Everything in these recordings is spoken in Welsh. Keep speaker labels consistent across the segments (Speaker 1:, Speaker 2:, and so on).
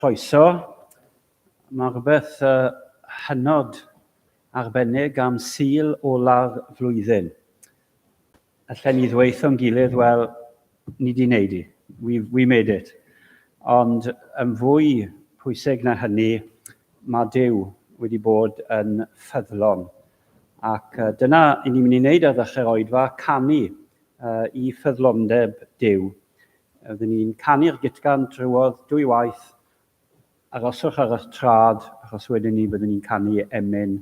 Speaker 1: Croeso. Mae rhywbeth hynod arbennig am Sul ola'r flwyddyn. Allen ni ddweud o'n gilydd, wel, ni di wneud i. We made it. Ond yn fwy pwysig na hynny, mae Duw wedi bod yn ffyddlon. Ac dyna i ni'n mynd i wneud ar ddechrau'r oedfa, canu i ffyddlondeb Duw. Oeddwn ni'n canu'r gytgan drwodd dwy waith, aroswch ar eich trad, achos wedyn ni byddwn ni'n canu emyn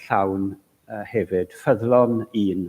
Speaker 1: llawn hefyd. Ffyddlon un.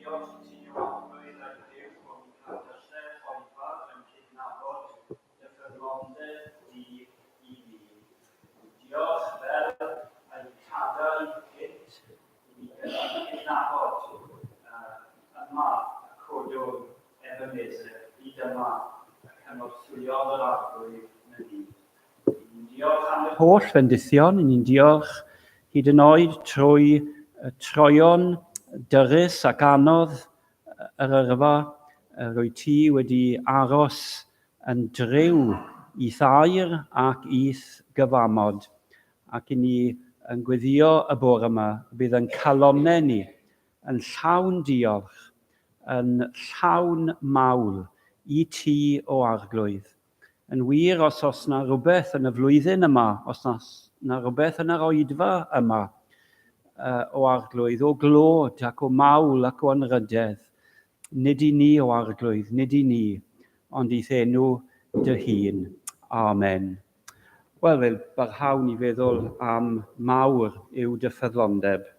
Speaker 1: Diolch i ti, o Arglwydd ein Duw, bod ni'n cael dechrau'r oedfa yn cydnabod dy ffyddlondeb di i ni. Diolch fel ein tadau gynt i ni gyda'n cydnabod yma y codwr Ebenezer, hyd yma y cynorthwyodd yr Arglwydd na ni. I ni'n diolch am yr holl fendithion, i ni'n diolch hyd yn oed trwy y troeon dyrys ac anodd yr yrfa, rwy ti wedi aros yn driw i'th air ac i'th gyfamod, ac i ni yn gweddio y bore yma, bydd yn calonnau ni yn llawn diolch, yn llawn mawl i ti, o Arglwydd. Yn wir, os oes na rhywbeth yn y flwyddyn yma, os na rhywbeth yn yr oedfa yma, o Arglwydd, o glod ac o mawl ac o anrhydedd, nid i ni, o Arglwydd, nid i ni, ond i'th enw dy hun. Amen. Wel, fel barhawn i feddwl am mawr yw dy ffyddlondeb.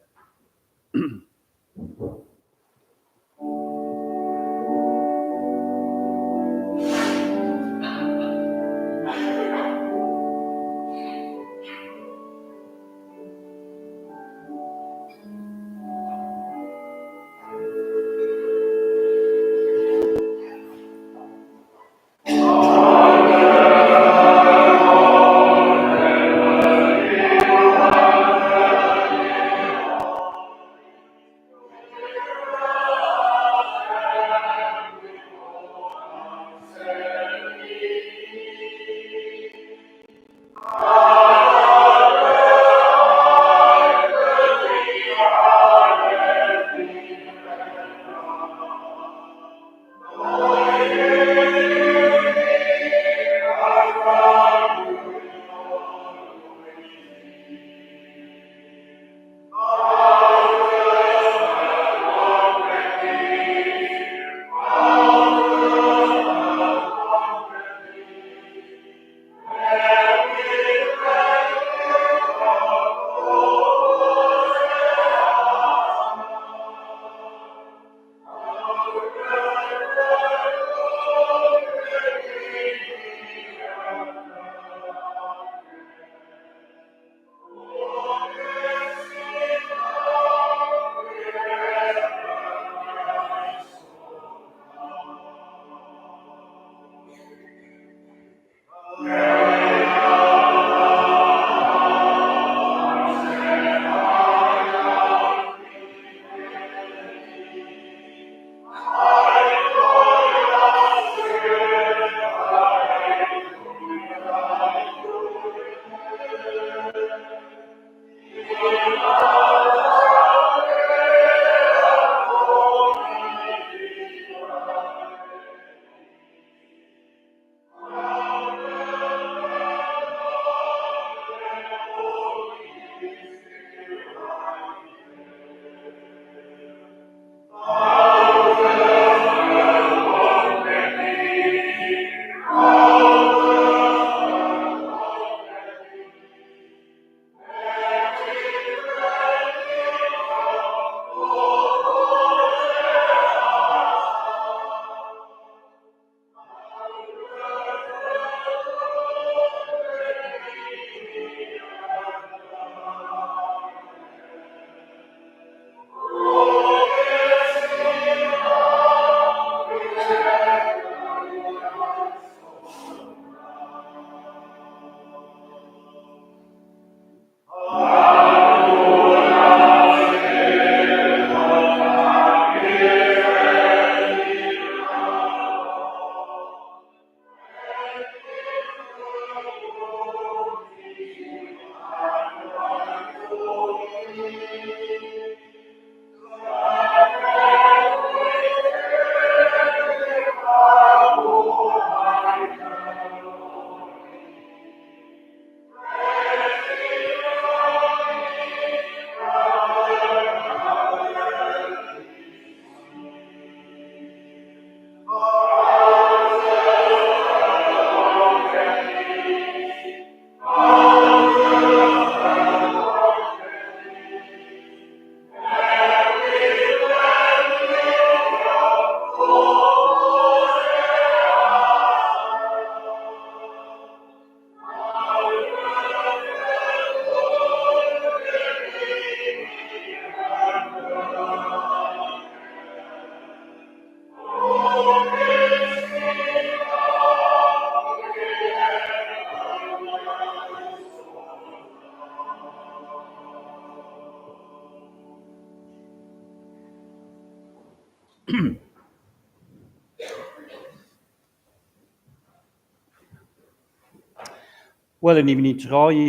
Speaker 1: Wel, ni'n mynd i droi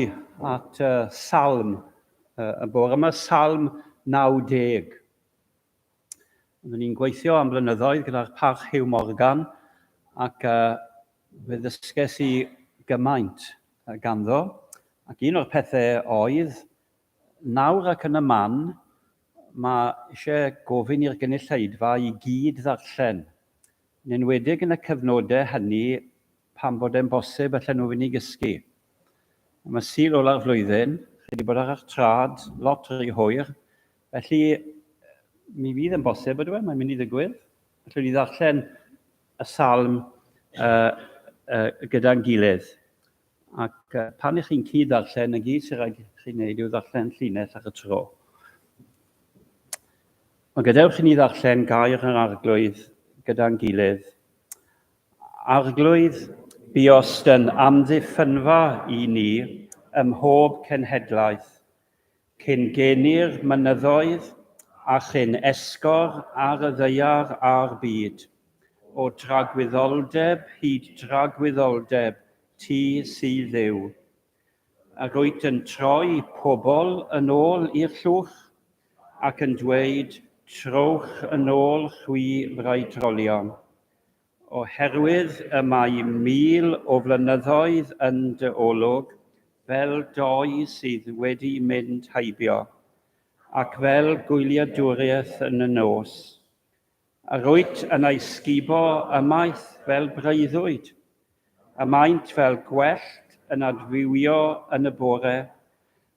Speaker 1: at uh, Salm uh, y bore yma, Salm 90. Oeddwn ni'n gweithio am blynyddoedd gyda'r parch Hugh Morgan ac uh, fe ddysges i gymaint ganddo. Ac un o'r pethau oedd, nawr ac yn y man, mae eisiau gofyn i'r gynulleidfa i gyd ddarllen. Yn enwedig yn y cyfnodau hynny pan bod e'n bosib allan nhw fynd i gysgu. Mae Sul ola'r flwyddyn, chi wedi bod ar eich trad lot rhy hwyr, felly mi fydd yn bosib, ydw e, mae'n mynd i ddigwydd. Allwn ni ddarllen y salm uh, uh, gyda'n gilydd. Ac uh, pan ych chi'n cyd-ddarllen, y gyd sy'n rhaid chi wneud yw ddarllen llinell ar y tro. Ond gadewch i ni ddarllen gair yr arglwydd gyda'n gilydd. Arglwydd, buost yn amddiffynfa i ni ym mhob cenhedlaeth, cyn geni'r mynyddoedd a chyn esgor ar y ddaear a'r byd, o dragwyddoldeb hyd dragwyddoldeb, ti sydd Dduw. Yr wyt yn troi pobl yn ôl i'r llwch, ac yn dweud, Trowch yn ôl chwi fraedrolion. Oherwydd y mae 1,000 o flynyddoedd yn dy olwg fel doi sydd wedi mynd heibio, ac fel gwyliadwriaeth yn y nos. Yr wyt yn ei sgubo ymaith fel breuddwyd, y maent fel gwellt yn adfywio yn y bore,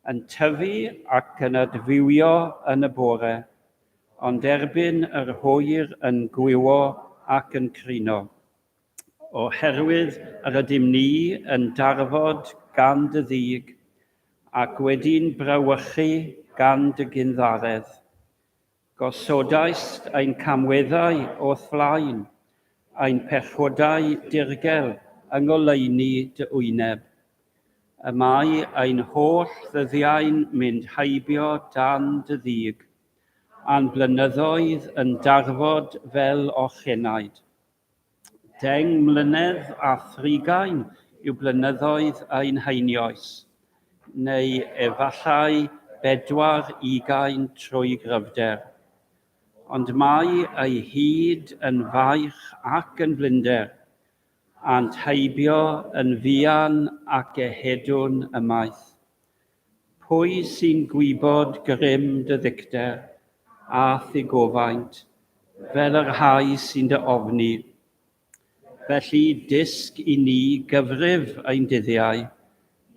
Speaker 1: yn tyfu ac yn adfywio yn y bore, ond erbyn yr hwyr yn gwywo ac yn crino, oherwydd yr ydym ni yn darfod gan dy ddig, ac wedi'n brawychu gan dy gynddaredd. Gosodaist ein camweddau o'th flaen, ein pechodau dirgel yng ngoleuni dy wyneb. Y mae ein holl ddyddiau'n mynd heibio dan dy ddig, a'n blynyddoedd yn darfod fel ochenaid. 10 mlynedd a thrigain yw blynyddoedd ein heinioes, neu efallai bedwar ugain trwy gryfder. Ond mae ei hyd yn faich ac yn flinder, Ânt heibio yn fuan ac ehedwn ymaith. Pwy sy'n gwybod grym dy ddicter a'th ddigofaint, fel y rhai sy'n dy ofni? Felly dysg i ni gyfrif ein dyddiau,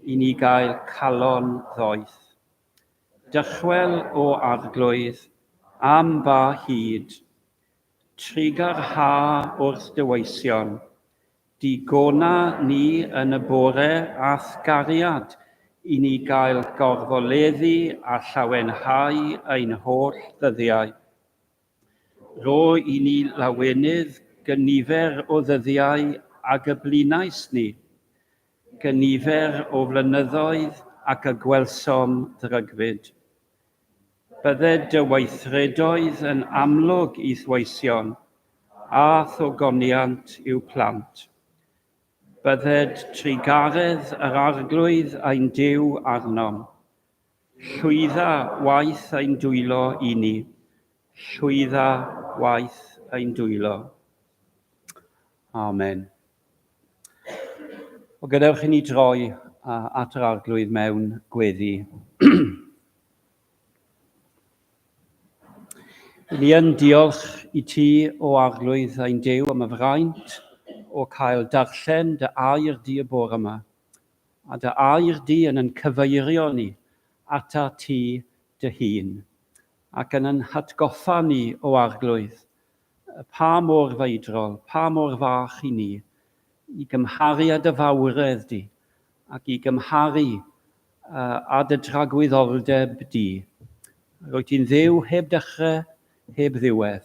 Speaker 1: i ni gael calon ddoeth. Dychwel, O Arglwydd, am ba hyd? Trugarha wrth dy weision. Digona ni yn y bore a'th gariad i ni gael gorfoleddu a llawenhau ein holl ddyddiau. Rho i ni lawenydd gynifer o ddyddiau ag y blinais ni, gynifer o flynyddoedd ac y gwelsom ddrygfyd. Bydded dy weithredoedd yn amlwg i'th weision, a'th ogoniant i'w plant. Bydded trugaredd yr Arglwydd ein Duw arnom. Llwydda waith ein dwylo i ni, llwydda waith ein dwylo. Amen. O gadewch i ni droi at yr Arglwydd mewn gweddi. Ni yn diolch i ti, o Arglwydd ein Duw, am y fraint o cael darllen dy air di y bore yma, a dy air di yn yn cyfeirio ni ata ti dy hun, ac yn yn hatgoffa ni, o Arglwydd, pa mor feidrol, pa mor fach i ni, i gymharu â dy fawredd di, ac i gymharu â dy dragwyddoldeb di. Rwyt ti'n Dduw heb dechrau, heb ddiwedd.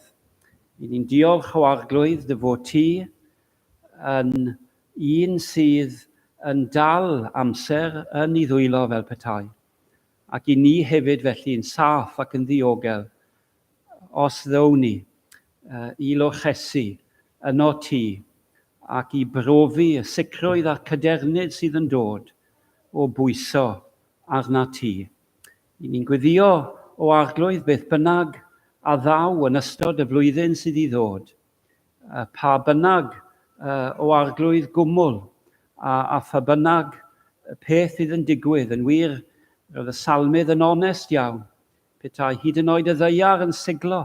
Speaker 1: I ni'n diolch o Arglwydd dy fod ti yn un sydd yn dal amser yn ei ddwylo fel petai. Ac i ni hefyd felly yn saff ac yn ddiogel os ddown ni. i lochesu yno ti ac i brofi y sicrwydd a'r cadernid sydd yn dod o bwyso arna ti. I ni'n gweddio o Arglwydd beth bynnag a ddaw yn ystod y flwyddyn sydd i ddod, pa bynnag o Arglwydd gwmwl a, a pha bynnag peth fydd yn digwydd. Yn wir, roedd y salmydd yn onest iawn. Petai hyd yn oed y ddaear yn siglo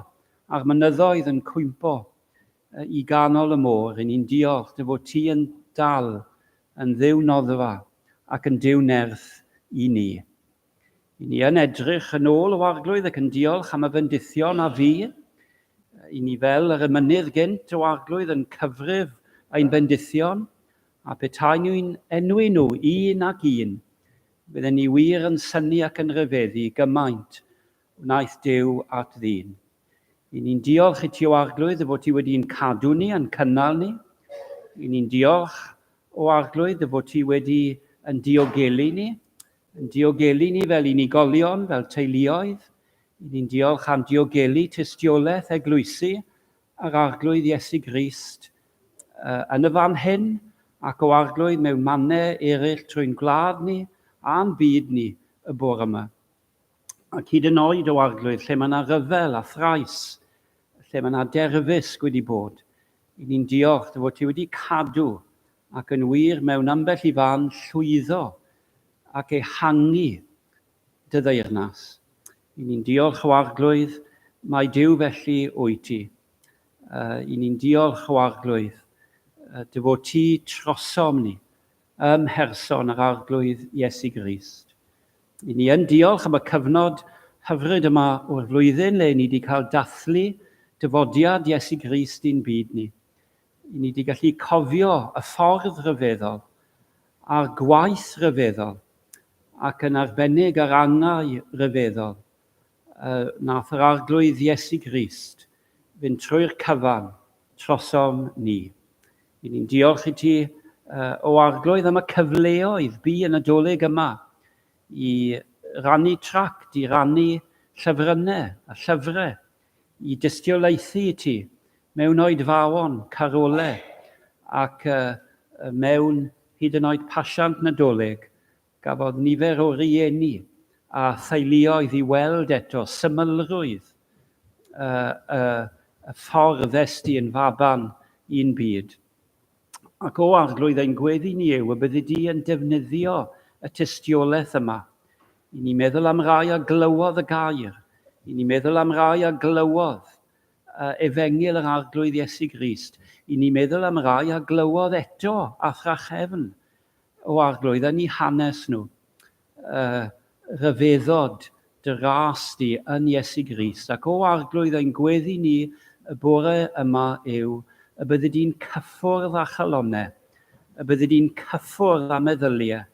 Speaker 1: a'r mynyddoedd yn cwympo i ganol y môr, i ni'n diolch dy fod ti yn dal yn Dduw noddfa ac yn Duw nerth i ni. I ni yn edrych yn ôl o Arglwydd ac yn diolch am y fendithion a fu. I ni fel yr emynydd gynt o Arglwydd yn cyfrif ein bendithion, a petai ni'n enwi nhw un ac un, fydden ni wir yn synnu ac yn rhyfeddu gymaint wnaeth Duw at ddyn. I ni'n diolch i ti o Arglwydd dy fod ti wedi'n cadw ni a'n cynnal ni. I ni'n diolch o Arglwydd dy fod ti wedi yn diogelu ni, yn diogelu ni fel unigolion, fel teuluoedd. I ni'n diolch am diogelu tystiolaeth eglwysi yr Arglwydd Iesu Grist yn y fan hyn ac o Arglwydd mewn mannau eraill trwy'n gwlad ni a'n byd ni y bore yma. Ac hyd yn oed o Arglwydd, lle mae yna ryfel a thrais, lle mae yna derfysg wedi bod, i ni'n diolch dy fod ti wedi cadw ac yn wir mewn ambell i fan llwyddo ac ehangu dy ddeyrnas. I ni'n diolch o Arglwydd, mae Duw felly wyt ti. I ni'n diolch o Arglwydd, dy fod ti trosom ni ym mherson yr Arglwydd Iesu Grist. I ni yn diolch am y cyfnod hyfryd yma o'r flwyddyn le ni wedi cael dathlu dyfodiad Iesu Grist i'n byd ni. I ni wedi gallu cofio y ffordd ryfeddol a'r gwaith ryfeddol ac yn arbennig yr angau ryfeddol nath yr Arglwydd Iesu Grist fynd trwy'r cyfan trosom ni. I ni'n diolch i ti, o Arglwydd, am y cyfleoedd bu y Nadolig yma i rannu tract, i rannu llyfrynnau a llyfrau, i dystiolaethu i ti mewn oedfaon, carolau ac mewn hyd yn oed pasiant Nadolig. Gafodd nifer o rieni a theuluoedd i weld eto symlrwydd y, y, y ffordd est di yn faban i'n byd. Ac o Arglwydd ein gweddi ni yw y byddi di yn defnyddio y tystiolaeth yma. I ni meddwl am rai a glywodd y gair. I ni meddwl am rai a glywodd efengyl yr Arglwydd Iesu Grist. I ni meddwl am rai a glywodd eto a thrachefn O Arglwydd, yn eu hanes nhw, y rhyfeddod dy ras di yn Iesu Grist, ac o Arglwydd, ein gweddi ni y bore yma yw y byddi di'n cyffwrdd â chalonnau, y byddi di'n cyffwrdd â meddyliau,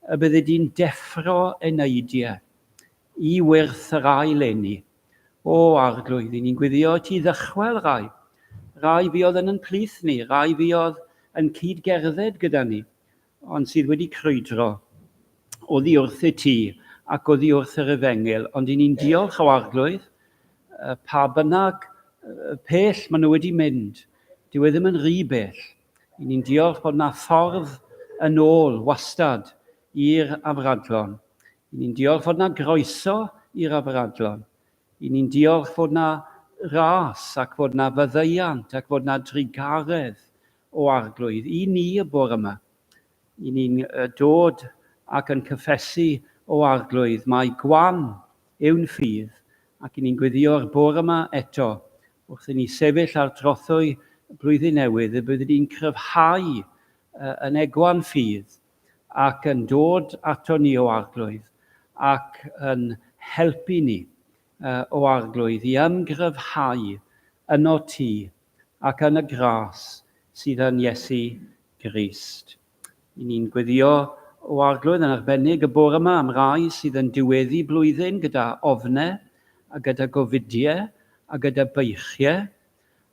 Speaker 1: y byddi di'n deffro eneidiau i wyrth yr ail eni. O Arglwydd, i ni'n gweddio i ti ddychwel rai, rai fuodd yn yn plith ni, rai fuodd yn cyd-gerdded gyda ni, ond sydd wedi crwydro oddi wrthyt ti ac oddi wrth yr efengyl. Ond i ni'n diolch o Arglwydd, pa bynnag pell maen nhw wedi mynd, dyw e ddim yn rhy bell. I ni'n diolch bod na ffordd yn ôl wastad i'r afradlon. I ni'n diolch fod na groeso i'r afradlon. I ni'n diolch fod na ras ac fod na faddeuant ac fod na drugaredd o Arglwydd i ni y bore yma. I ni'n dod ac yn cyffesu o Arglwydd mai gwan yw'n ffydd ac i ni'n gweddïo'r bore yma eto wrth i ni sefyll ar drothwy blwyddyn newydd y byddi di'n cryfhau yn egwan ffydd ac yn dod ato ni o Arglwydd ac yn helpu ni o Arglwydd i ymgryfhau yno ti ac yn y gras sydd yn Iesu Grist. I ni'n gweddio o Arglwydd yn arbennig y bore yma am rai sydd yn diweddu blwyddyn gyda ofnau a gyda gofidiau a gyda beichiau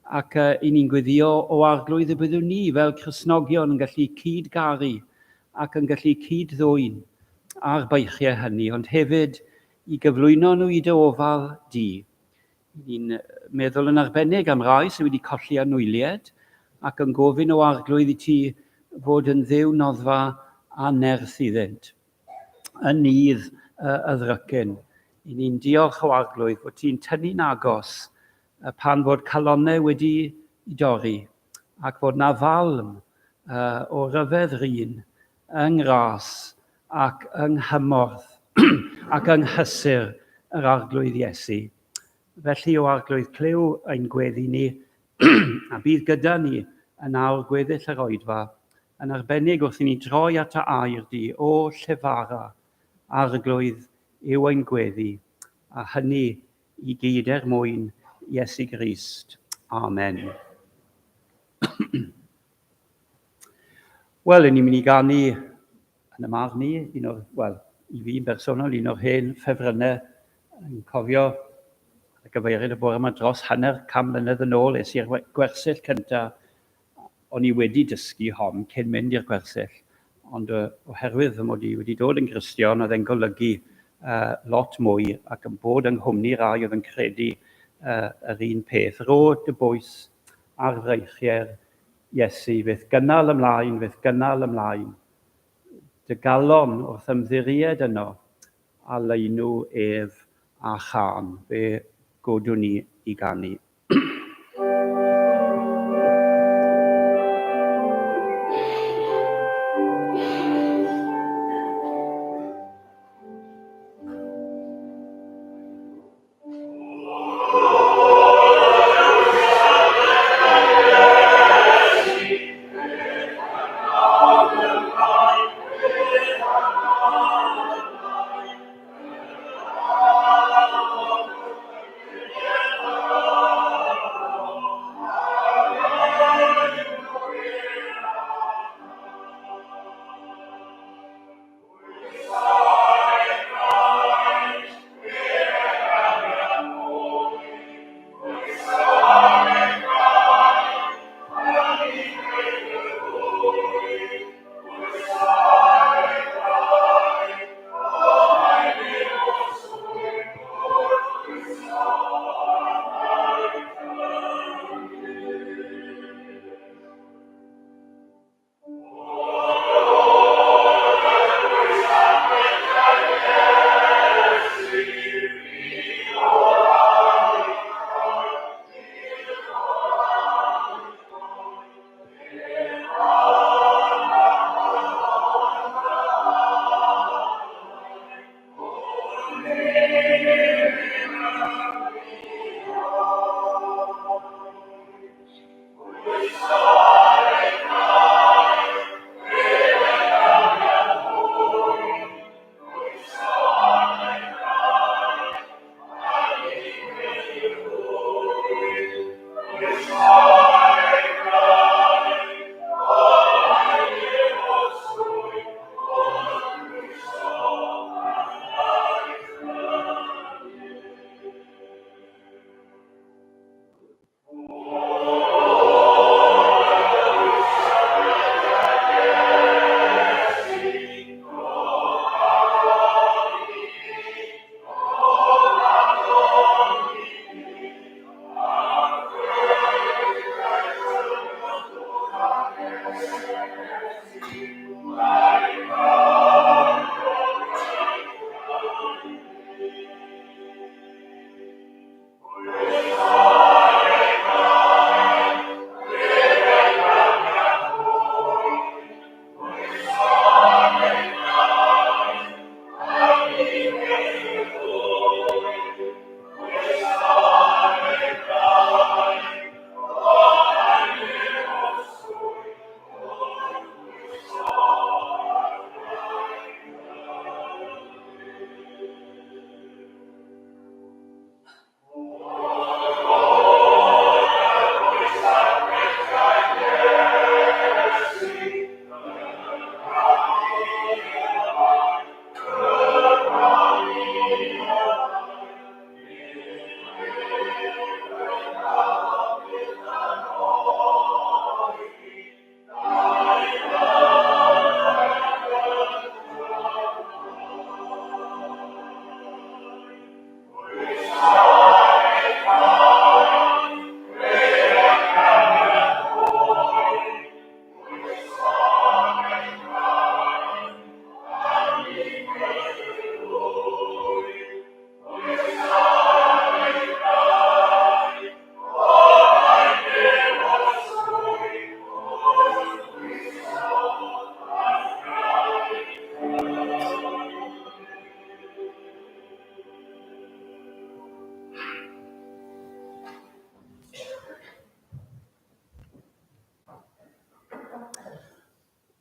Speaker 1: Ac i ni'n gweddio o Arglwydd y byddwn ni fel Cristnogion yn gallu cyd-garu ac yn gallu cyd-ddwyn a'r beichiau hynny, ond hefyd i gyflwyno nhw i dy ofal di. I ni'n meddwl yn arbennig am rai sydd wedi colli anwyliaid ac yn gofyn o Arglwydd i ti fod yn Dduw noddfa a nerth iddynt. Yn nydd y ddrycin, i ni'n diolch o Arglwydd fod ti'n tynnu'n agos pan fod calonnau wedi i dorri ac fod na falm o ryfedd rin yng ngras ac yng nghymorth ac yng nghysur yr Arglwydd Iesu. Felly, o Arglwydd, clyw ein gweddi ni, a bydd gyda ni yn awr gweddill yr oedfa, yn arbennig wrth i ni droi at y air di, o llefara, Arglwydd yw ein gweddi, a hynny i gyd er mwyn Iesu Grist. Amen. Wel, ni'n mynd i ganu yn y marn i, un o'r, wel, i fi'n bersonol, un o'r hen ffefrynnau yn cofio y gyfeiriad y bore yma dros hanner can mlynedd yn ôl es i'r gwersyll cyntaf. O'n i wedi dysgu hon cyn mynd i'r gwersyll, ond oherwydd fy mod i wedi dod yn Gristion, oedd e'n golygu lot mwy ac yn bod yng nghwmni rai oedd yn credu yr un peth. Rho dy bwys ar freichiau'r Iesu, fe'th gynnal ymlaen, fe'th gynnal ymlaen. Dy galon wrth ymddiried yno, a leinw ef â chân. Fe godwn ni i ganu.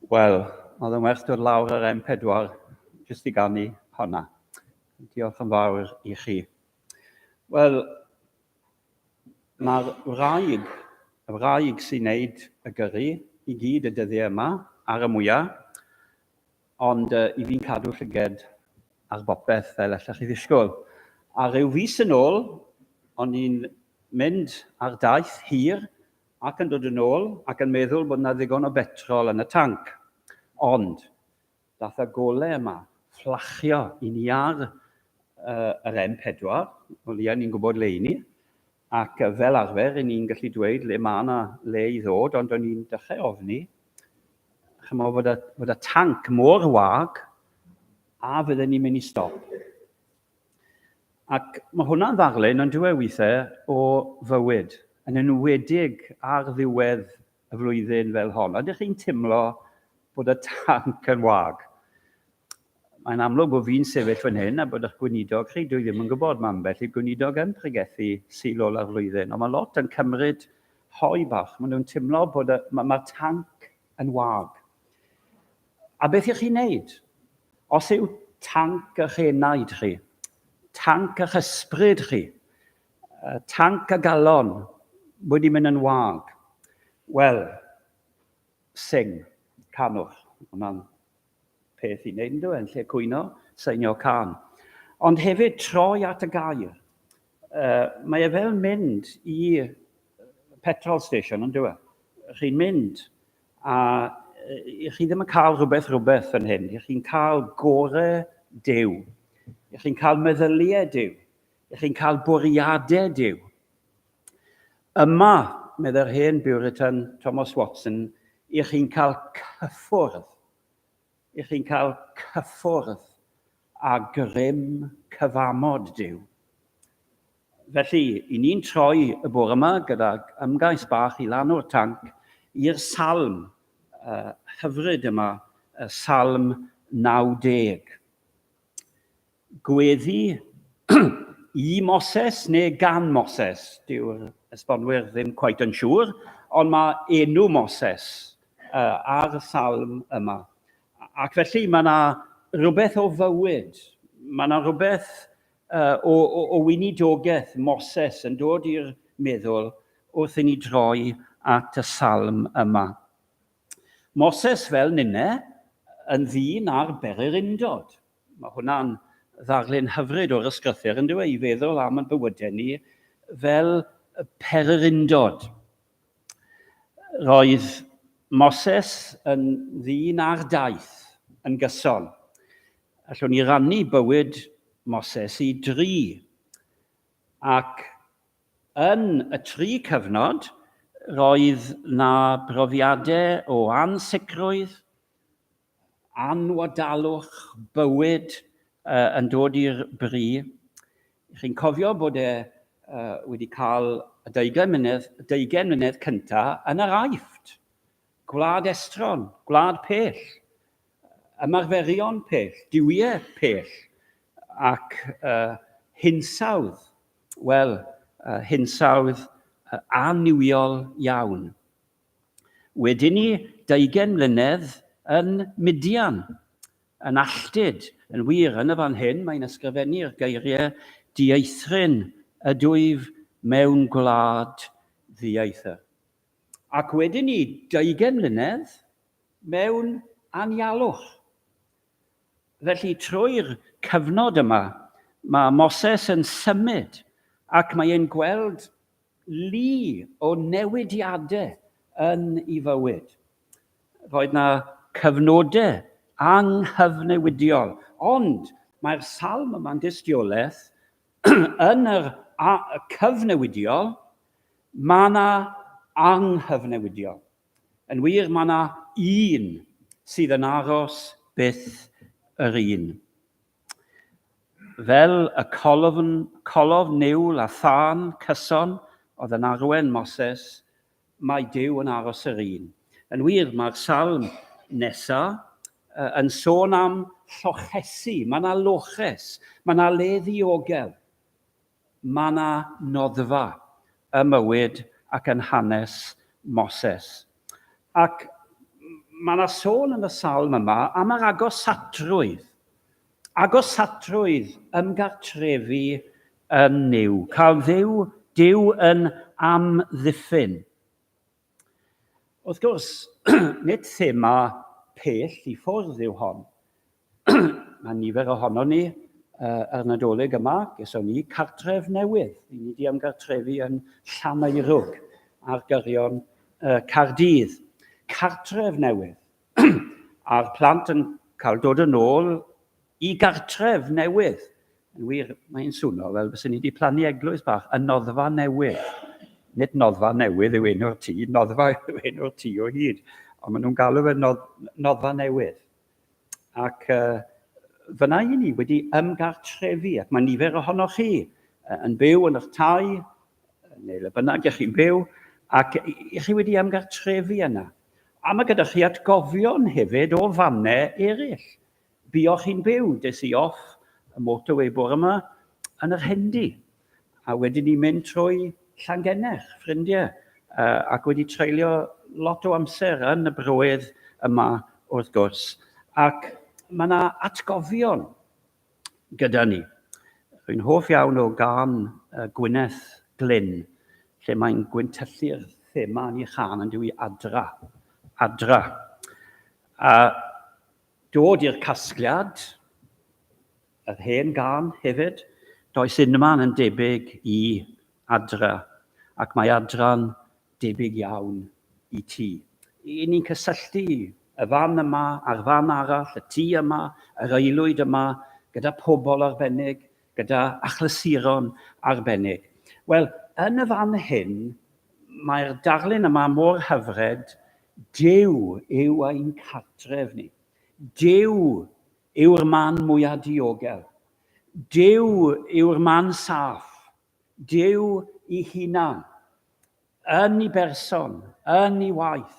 Speaker 1: Wel, oedd yn werth dod lawr yr M4 jyst i ganu honna. Diolch yn fawr i chi. Wel, mae'r wraig, y wraig sy'n neud y gyrru i gyd y dyddiau yma, ar y mwyaf, ond uh, i fi'n cadw llyged ar bopeth fel allech chi ddisgwyl. A rhyw fis yn ôl, o'n i'n mynd ar daith hir ac yn dod yn ôl ac yn meddwl bod 'na ddigon o betrol yn y tanc. Ond, dath y gole yma fflachio i ni ar uh, yr M4, o leia ni'n gwybod le i ni, ac fel arfer, i ni'n gallu dweud le mae yna le i ddod, ond o'n i'n dechrau ofni, chymod, fod y, fod y tanc mor wag, a fydden ni'n mynd i stop. Ac mae hwnna'n ddarlun, ond dyw e weithiau, o fywyd, yn enwedig ar ddiwedd y flwyddyn fel hon. Ydych chi'n timlo bod y tanc yn wag? Mae'n amlwg bod fi'n sefyll fan hyn a bod eich gweinidog chi, dwi ddim yn gwybod, mae ambell i gweinidog yn pregethu Sul ola'r flwyddyn, ond mae lot yn cymryd hoe bach. Maen nhw'n timlo bod y, mae'r ma tanc yn wag. A beth ych chi'n neud? Os yw tanc eich enaid chi, tanc eich ysbryd chi, tanc y galon wedi mynd yn wag, wel, sing, canwch. Hwna'n peth i wneud, ynddo, yn lle cwyno, seinio cân. Ond hefyd troi at y gair. Uh, mae e fel mynd i petrol station, ond e? Chi'n mynd a i chi ddim yn cael rhywbeth rhywbeth fan hyn. I chi'n cael gore Duw. I chi'n cael meddyliau Duw. I chi'n cael bwriadau Duw. Yma, meddai'r hen Buritan Thomas Watson, i chi'n cael cyffwrdd. I chi'n cael cyffwrdd â grym cyfamod Duw. Felly, i ni'n troi y bore yma gydag ymgais bach i lanw'r tanc i'r salm uh, hyfryd yma, y salm 90. Gweddi i Moses neu gan Moses, dyw'r esbonwyr ddim cweit yn siŵr, ond mae enw Moses uh, ar y salm yma. Ac felly mae yna rhywbeth o fywyd, mae yna rhywbeth uh, o, o, o weinidogaeth Moses yn dod i'r meddwl wrth i ni droi at y salm yma. Moses fel ninne yn ddyn ar bererindod. Mae hwnna'n ddarlun hyfryd o'r ysgrythyr yn dweud i feddwl am yn bywydau ni fel pererindod. Roedd Moses yn ddyn ar daith yn gyson. Allwn ni rannu bywyd Moses i dri. Ac yn y tri cyfnod, roedd na brofiadau o ansicrwydd, anwadalwch, bywyd uh, yn dod i'r bri. Chi'n cofio bod e uh, wedi cael y deugain mlynedd, deugain mlynedd cyntaf yn yr Aifft. Gwlad estron, gwlad pell, ymarferion pell, duwiau pell, ac uh, hinsawdd, wel, uh, hinsawdd uh, annuwiol iawn. Wedyn ni, deugen mlynedd yn Midian, yn alltud, yn wir, yn y fan hyn, mae'n ysgrifennu'r geiriau dieithryn ydwyf mewn gwlad ddieithr. Ac wedyn ni, deugen mlynedd mewn anialwch. Felly trwy'r cyfnod yma, mae Moses yn symud ac mae e'n gweld lu o newidiadau yn ei fywyd. Roedd na cyfnodau anghyfnewidiol, ond mae'r salm yma'n dystiolaeth yn yr cyfnewidiol, mae yna anghyfnewidiol. Yn wir, mae yna un sydd yn aros byth yr un. Fel y colofn, colofn niwl a thân cyson oedd yn arwen Moses, mae Duw yn aros yr un. Yn wir, mae'r salm nesa yn sôn am llochesi. Mae yna loches, mae yna le ddiogel. Mae yna noddfa ym mywyd ac yn hanes Moses. Ac Mae yna sôn yn y salm yma am yr agosatrwydd. Agosatrwydd ymgartrefu yn Nuw. Cael Dduw, Duw yn amddiffyn. Wrth gwrs, nid thema pell i ffwrdd yw hon. Mae nifer ohonon ni uh, ar Nadolig yma, geson ni cartref newydd. Ni wedi ymgartrefu yn Llaneirwg ar gyrion uh, Caerdydd. Cartref newydd. A'r plant yn cael dod yn ôl i gartref newydd. Yn wir, mae'n swno fel byswn ni wedi plannu eglwys bach, y noddfa newydd. Nid noddfa newydd yw enw'r tŷ, noddfa yw enw'r tŷ o hyd, ond maen nhw'n galw fe nodd, noddfa newydd. Ac uh, fyna i ni wedi ymgartrefu, ac mae nifer ohonoch chi yn byw yn eich tai, neu le bynnag ych chi'n byw, ac i chi wedi ymgartrefu yna. A mae gyda chi atgofion hefyd o fannau eraill. Buoch chi'n byw, des i off y motorway bore yma yn yr Hendy, a wedyn ni'n mynd trwy Llangennech, ffrindiau, uh, ac wedi treulio lot o amser yn y broedd yma wrth gwrs. Ac mae yna atgofion gyda ni. Rwy'n hoff iawn o gân Gwyneth Glyn, lle mae'n gwyntyllu'r thema yn ei chân yn dyw adra. Adra. A dod i'r casgliad, yr hen gân hefyd, does unman yn debyg i adra, ac mae adra'n debyg iawn i ti. I ni'n cysylltu y fan yma a'r fan arall, y tŷ yma, yr aelwyd yma, gyda pobl arbennig, gyda achlysuron arbennig. Wel, yn y fan hyn, mae'r darlun yma mor hyfryd, Duw yw ein cartref ni. Duw yw'r man mwyaf diogel. Duw yw'r man saff. Duw i hunan, yn i berson, yn i waith,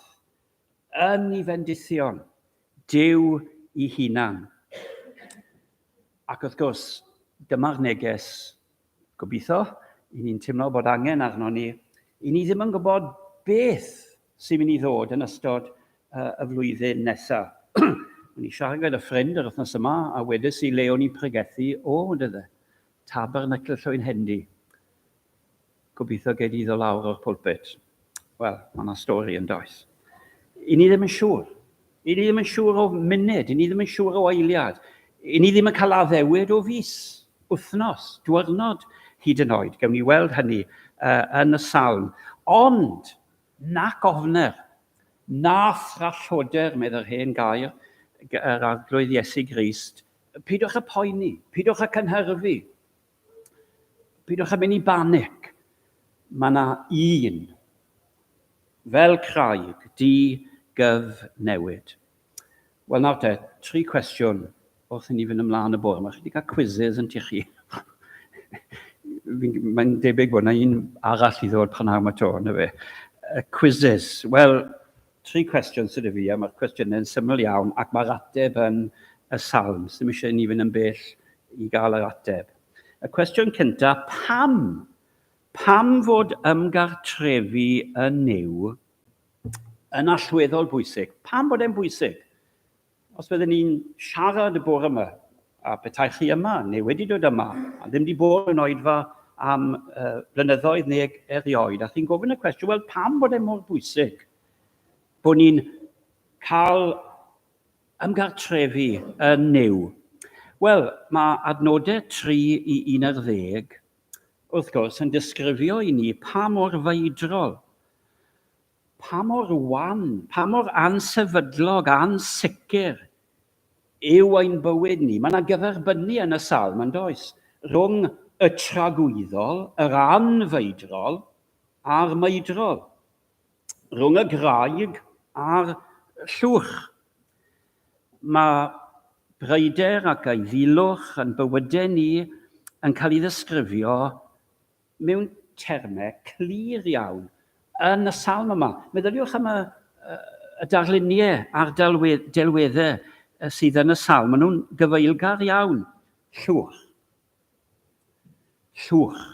Speaker 1: yn i fendithion, Duw i hunan. Ac wrth gwrs, dyma'r neges, gobeithio, i ni'n teimlo bod angen arno ni, i ni ddim yn gwybod beth sy'n mynd i ddod yn ystod uh, y flwyddyn nesaf. O'n i siarad gyda ffrind yr wythnos yma a wedes i le o'n i'n pregethu, o, dydde, Tabernacl Llwynhendy. Gobeithio gei di ddod lawr o'r pulpit. Wel, mae yna stori yn does. I ni ddim yn siŵr. I ni ddim yn siŵr o munud, i ni ddim yn siŵr o eiliad. I ni ddim yn cael addewid o fis, wythnos, diwrnod hyd yn oed. Gewn ni weld hynny uh, yn y salm. Ond, nac ofner, na thralloder, medd yr hen gair, yr arglwydd Iesu Grist, Peidiwch â poeni, peidiwch â cynhyrfu, peidiwch â mynd i banic. Mae yna un, fel craig, di gyf newid. Wel nawr te, tri cwestiwn wrth i ni fynd ymlaen y bore. Mae chi wedi cael quizzes yn ti chi. Mae'n debyg bod yna un arall i ddod pan am y to, yna fe. Quizzes. Wel, Tri cwestiwn sydd 'da fi, a mae'r cwestiynau'n syml iawn, ac mae'r ateb yn y Salm. Sdim eisiau i ni fynd yn bell i gael yr ateb. Y cwestiwn cyntaf, pam? Pam fod ymgartrefu yn Nuw yn allweddol bwysig? Pam bod e'n bwysig? Os byddwn ni'n siarad y bore yma, a petai chi yma, neu wedi dod yma, a ddim wedi bod yn oedfa am uh, blynyddoedd neu erioed, a chi'n gofyn y cwestiwn, wel, pam bod e mor bwysig bod ni'n cael ymgartrefu yn Nuw? Wel, mae adnodau 3 i 11, wrth gwrs, yn disgrifio i ni pa mor feidrol Pa mor wan, pa mor ansefydlog, ansicr yw ein bywyd ni. Mae yna gyferbynnu yn y salm, yn does? Rhwng y tragwyddol, yr anfeidrol, a'r meidrol. Rhwng y graig a'r llwch. Mae bryder ac eiddilwch yn bywydau ni yn cael ei ddisgrifio mewn termau clir iawn yn y salm yma. Meddyliwch am y, y darluniau a'r delweddau sydd yn y salm. Maen nhw'n gyfeillgar iawn. Llwch. Llwch.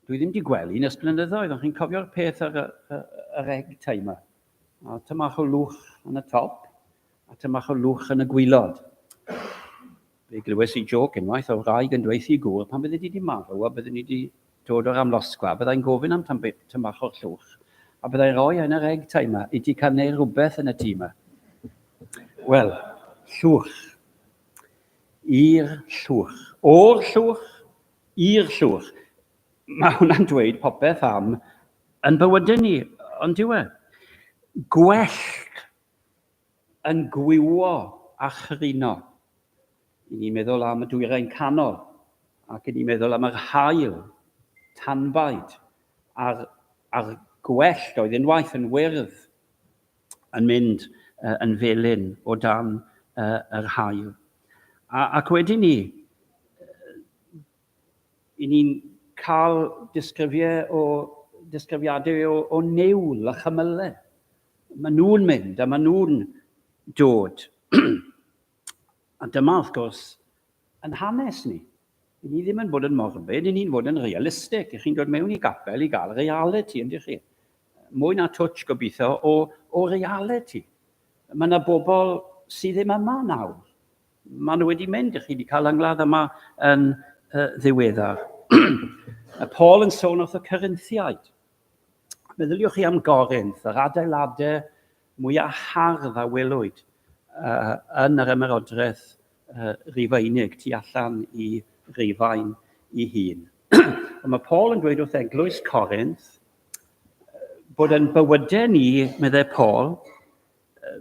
Speaker 1: Dwi ddim wedi gweld un ers blynyddoedd, ond chi'n cofio'r peth ar y, y, yr egg timer. A tymach o lwch yn y top, a tymach o lwch yn y gwylod. Fe glywes i jôc unwaith o wraig yn dweud i gŵr pan bydde di di marw a bydden ni di dod o'r amlosgfa, byddai'n gofyn am tymach o'r llwch, a byddai'n rhoi yn yr egg timer i ti cael neud rhywbeth yn y tŷ yma. Wel, llwch. I'r llwch. O'r llwch, i'r llwch. Mae hwnna'n dweud popeth am yn bywydau ni, ond dyw e? Gwellt yn gwywo a chrino. I ni'n meddwl am y dwyrain canol, ac i ni'n meddwl am yr haul, tanbaid, a'r, a'r gwellt oedd unwaith yn wyrdd yn mynd uh, yn felyn o dan uh, yr haul. A, ac wedyn ni, i ni'n cael disgrifiau o, disgrifiadau o, o niwl a chymylau. Maen nhw'n mynd a maen nhw'n dod. a dyma, wrth gwrs, yn hanes ni. I ni ddim yn bod yn morbid, i ni'n fod yn realistig. I chi'n dod mewn i gapel i gael reality, yndych chi? Mwy na twtsh gobeithio o, o reality. Mae yna bobl sydd ddim yma nawr. Maen nhw wedi mynd, chi wedi cael angladd yma yn uh, ddiweddar. Mae Paul yn sôn wrth y Corinthiaid. Meddyliwch chi am Gorinth, yr adeiladau mwyaf hardd a welwyd uh, yn yr ymerodraeth uh, Rufeinig tu allan i Rufain i hun. Ond mae Paul yn dweud wrth eglwys Corinth bod yn bywydau ni, meddai Paul,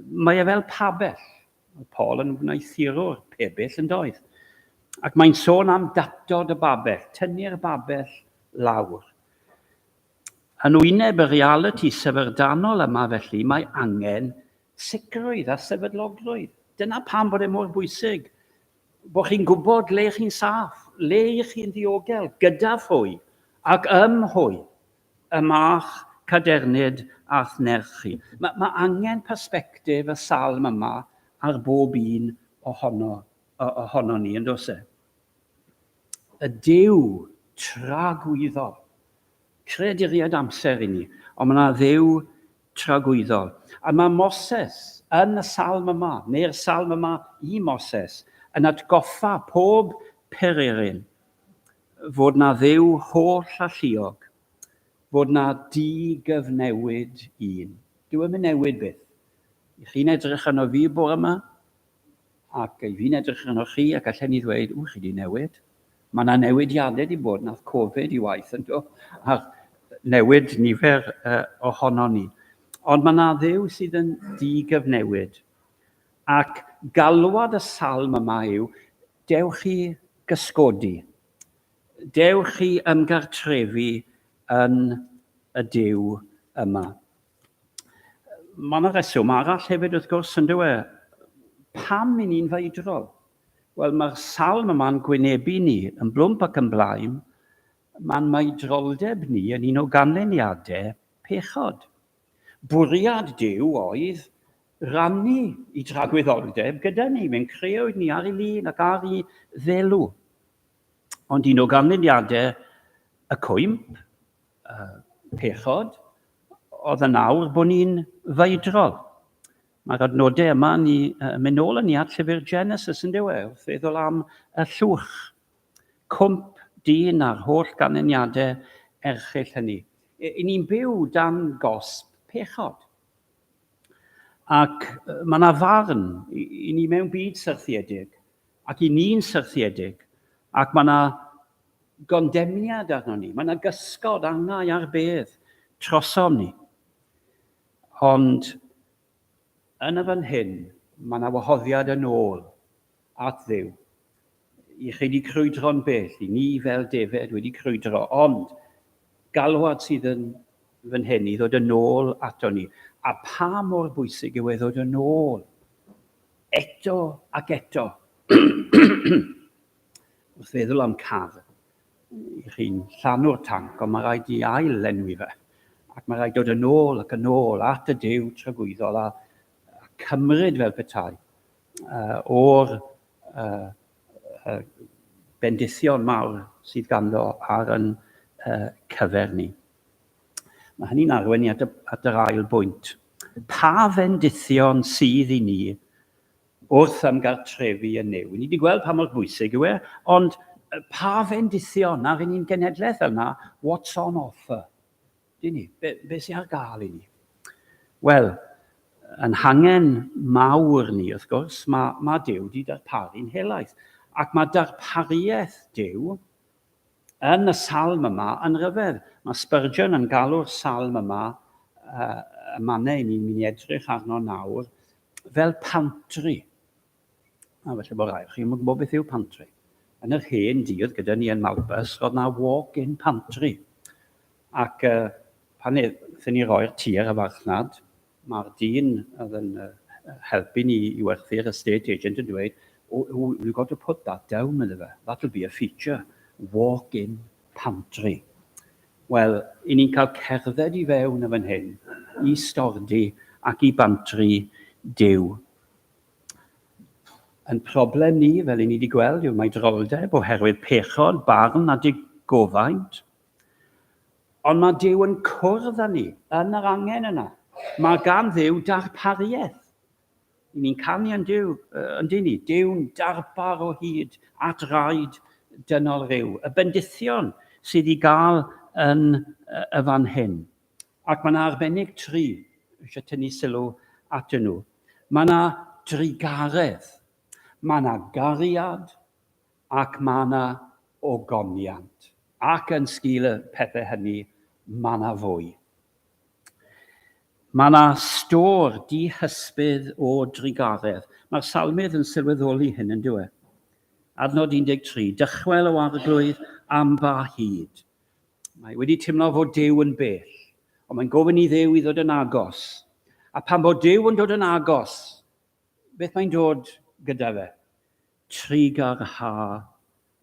Speaker 1: mae e fel pabell. Mae Paul yn wneuthurwr pebyll yn doedd. Ac mae'n sôn am datod y babell, tynnu'r babell lawr. Yn wyneb y realiti syfrdanol yma felly, mae angen sicrwydd a sefydlogrwydd. Dyna pam bod e mor bwysig bod chi'n gwybod le chi'n saff, le i chi'n ddiogel, gyda phwy ac ym mhwy y ma'ch cadernid a'ch nerth chi. Mae, mae angen persbectif y salm yma ar bob un ohono, ohono ni, yn does e? Y Duw tragwyddol. Creaduriaid amser i ni, ond mae yna Dduw tragwyddol. A mae Moses yn y salm yma, neu'r salm yma i Moses, yn atgoffa pob pererin fod na Dduw holl alluog, fod na di-gyfnewid un. Dyw e'm yn newid byth. I chi'n edrych arno fi bore yma, ac i fi'n edrych arno chi, ac allen ni ddweud, ww, chi di newid. Mae yna newidiadau wedi bod, nath Covid i waith yn do, a newid nifer uh, ohono ni. Ond mae yna Dduw sydd yn di-gyfnewid. Ac galwad y salm yma yw, dewch i gysgodi. Dewch i ymgartrefu yn y Duw yma. Mae yna reswm arall hefyd wrth gwrs yn dyw e. Pam i ni'n feidrol? Wel, mae'r salm yma'n gwynebu ni yn blwmp ac yn blaen. Mae'n meidroldeb ni yn un o ganlyniadau pechod. Bwriad Duw oedd rannu i dragwyddoldeb gyda ni, mae'n creoed ni ar ei lun ac ar ei ddelw. Ond un o ganlyniadau y cwymp, y pechod, oedd yn awr bod ni'n feidrol. Mae'r adnodau yma ni mynd nôl yn ni at llyfr Genesis yn dyw e, wrth feddwl am y llwch. Cwmp dyn a'r holl ganlyniadau erchyll hynny. I ni'n byw dan gosb pechod. Ac mae yna farn i ni mewn byd syrthiedig, ac i ni'n syrthiedig, ac mae yna gondemniad arno ni, mae yna gysgod angau ar bedd trosom ni. Ond yn y fan hyn, mae yna wahoddiad yn ôl at Dduw. I chi wedi crwydro'n bell, i ni fel defaid wedi crwydro, ond galwad sydd yn fan hyn i ddod yn ôl ato ni. A pa mor bwysig yw e ddod yn ôl eto ac eto. Wrth feddwl am car, i chi'n llanw'r tanc, ond mae rhaid i ail lenwi fe. Ac mae rhaid dod yn ôl ac yn ôl at y Duw tragwyddol a, a cymryd fel petai uh, o'r uh, uh, bendithion mawr sydd ganddo ar yn uh, cyfer ni. Mae hynny'n arwain ni at, y, at yr ail bwynt. Pa fendithion sydd i ni wrth ymgartrefu yn Nuw? Ni wedi gweld pa mor bwysig yw e, ond pa fendithion ar un genhedlaeth fel yna, what's on offer? Dyn ni, be, be sy'n ar gael i ni? Wel, yn hangen mawr ni, wrth gwrs, mae, mae Duw wedi darparu'n helaeth. Ac mae darpariaeth Duw yn y salm yma yn rhyfedd. Mae Spurgeon yn galw'r salm yma, y mannau ni'n mynd i edrych arno nawr, fel pantry. A felly bod rai chi'n gwybod beth yw pantry. Yn yr hen dydd gyda ni yn Malbus, roedd na walk-in pantry. Ac uh, pan wnaethon ni roi'r tŷ ar y farchnad, mae'r dyn oedd yn uh, helpu ni i werthu'r estate agent yn dweud, oh, oh, we've got to put that down, medde fe. That'll be a feature. Walk-in pantry. Wel, i ni'n cael cerdded i fewn y fan hyn, i stordy ac i bantri Duw. Yn problem ni, fel i ni wedi gweld, yw maedroldeb oherwydd pechod, barn a digofaint. Ond mae Duw yn cwrdd â ni yn yr angen yna. Mae gan Dduw darpariaeth. I ni'n canu yn Duw, yn dyn ni, Duw'n darpar o hyd at raid dynol rhyw. Y bendithion sydd i gael yn y fan hyn. Ac mae yna arbennig tri, eisiau tynnu sylw atyn nhw. Mae yna drugaredd, mae yna gariad, ac mae yna ogoniant. Ac yn sgil y pethau hynny, mae yna fwy. Mae yna stôr dihysbydd o drugaredd. Mae'r salmydd yn sylweddoli hyn yn dyw e. Adnod 13, dychwel o arglwydd am ba hyd. Mae wedi teimlo fod Duw yn bell, ond mae'n gofyn i Dduw i ddod yn agos. A pan bod Duw yn dod yn agos, beth mae'n dod gyda fe? Trugarha